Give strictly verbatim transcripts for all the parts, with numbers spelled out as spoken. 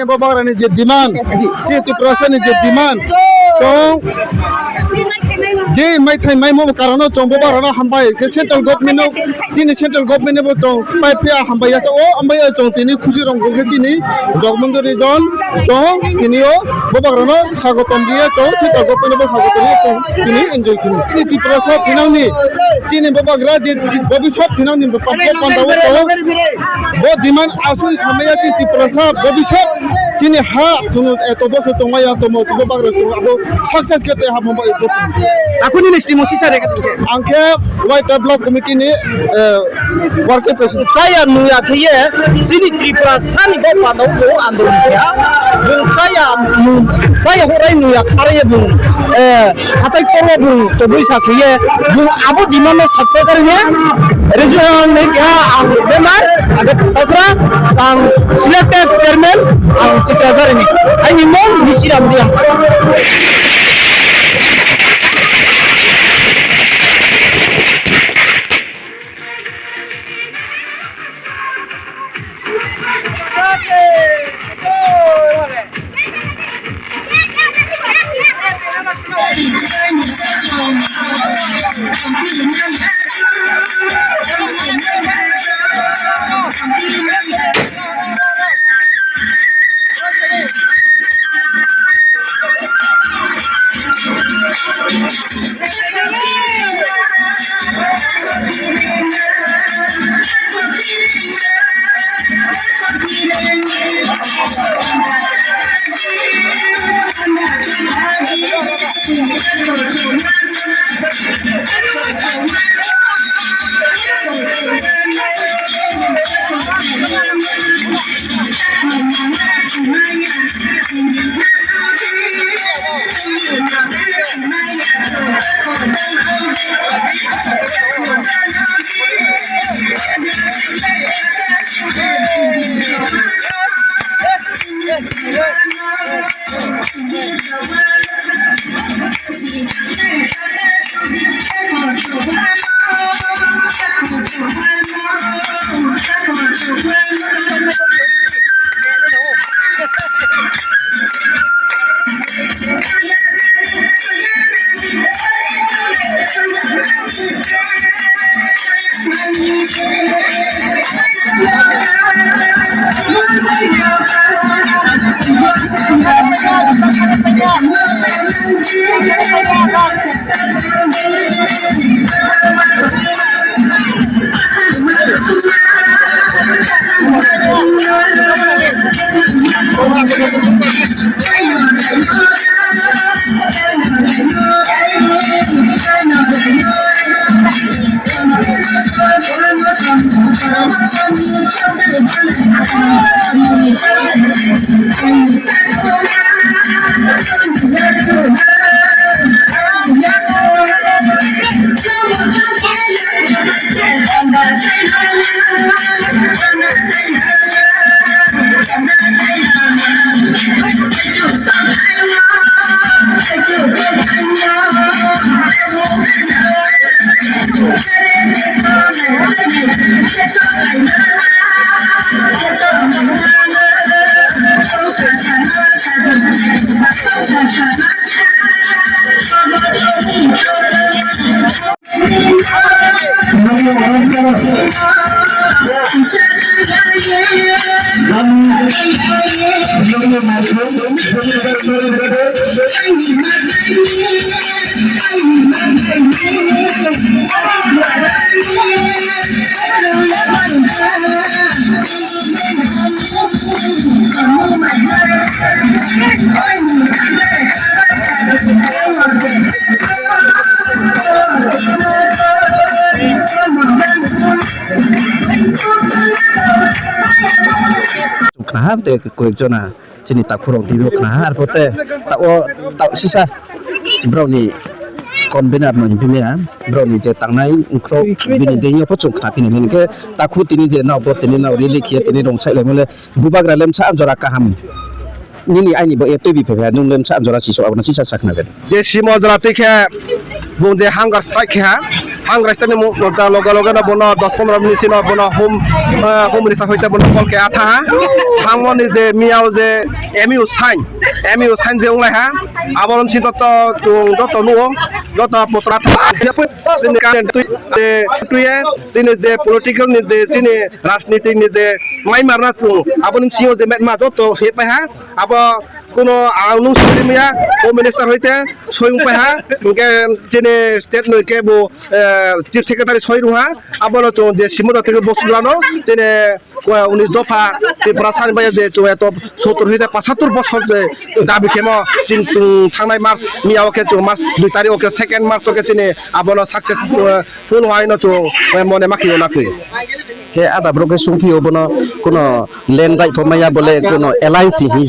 Bubagra ni je demand, chini Tiprasa ni je demand, chung je maithai maimo karon no chung bubagra no hambai khe central government no, chini central government no bo chung paiphi ya hambai ya, o hambai ya chung tini khusi rong khe chini Jogmondo Region, chung tini yo bubagra no sagotom ri ye chung central government no bo sagotom ri ye chung tini enjoy khini. Chini Tiprasa thinang ni, chini bubagra je bobisot thinang ni bo panda wo chung bo demand asui samai ya chini Tiprasa bobisot chini ha chung eto boso tongmai ya tongmo bubagra chung abo success khe tei ha mumbai. Akuni ni slimo sisa re khe ang khe Waita Block Committee ni working president. Chaya nuya khe ye chini Tiprasa ni bo panda wo bung andolon khe ha. Bung chaya, chaya horai nuya khare ye bung hathai ktor wo bung chobui sa khe ye bung abo demand no success khe ye regional ni keha ang member, age tagra ang selected chairman, ang Chitrajari ni. Aini mung Misiram Reang. Chung khna ha, tei koyek jona chini takhu rao tini bo khna ha, arphuh te taoh wo, taoh sisa brao ni convener no hingphi mai ya, brao ni je tangnai nkhrouh bini deing yo pho chung khna phi nai, hing khe takhu tini je nrao bo tini nrao rally khe ye tini rung saihlaimo le bubagra le bsa jora kaham. Nini aini bo ye tuibi phai phai ha, nung le bsa jora si so abo no sisa sa khna be. Je simo jora tui khe bung je hunger strike khe ha, Hang raista ni mu-, ta loge loge no bono dos pondro minute sino bono home, eh, home minister hoite bono call khe atha ha. Thangmo ni je miyao je M U sign, M U sign je onglai ha, abo ni si joto, joto nuh o, joto potra tha. Chini current tui, je tui ye, chini je political ni je, chini rajniti ni je mai marna chung, abo ni si o je metma joto se pai ha, abo kuno ang nung soi ri maya, home minister hoite soi ong pai ha, hingke chini state no hingke bo, eh, chief secretary soi rung ha, abo no chung je simo da theke bo sugra no, chini, eh, unis dopha Tripura sani bai je chung eto sottor hoite pachattor bosor je dabi khemo, chini chung thangnai March miyao khe chung March dui tarikh o khe second March o khe chini abo no success, eh, full hai no chung, eh, mone ma khe yo na khe. Khe ada brouh khe sungphi yo bono kuno land right pho maya bole kuno alliance hi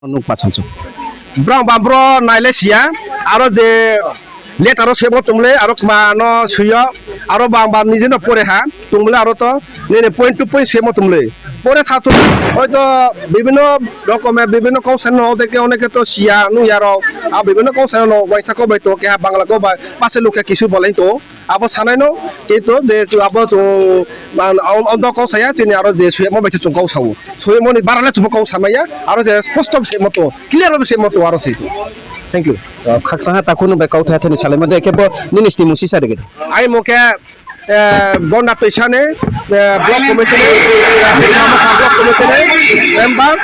Nukma samsung. Brang bam bro naile siya, aro je letter o semo tongmole, aro kma no suyo, aro bang bam nije no pore ha, tongmole aro to, nini point to point semo tongmole. Pore satung, hoito bibhinno rokome, bibhinno kau sano, odeke oneke to siya, nung ya rao, a bibhinno kau sano, waisa kau bai to, keha Bangla kau bai, pase lukhe kisu bolai to. Abo sanai no, kintu je chu abo chung, ang, ang, ang do kau saya, chini aro je suyamo bai se chung kau sao. Suyamo ni bara le chung bo kau samai ya, aro je sposto se moto, clear se moto aro se. Thank you. O, khakchang ha takhu no bai kau thai thai ni salaimo de, khe bo nini stimung sisa de gede. Ai mo khe, eh, Gonda Toisa ni, eh, block committee ni, Dimasa block committee ni member,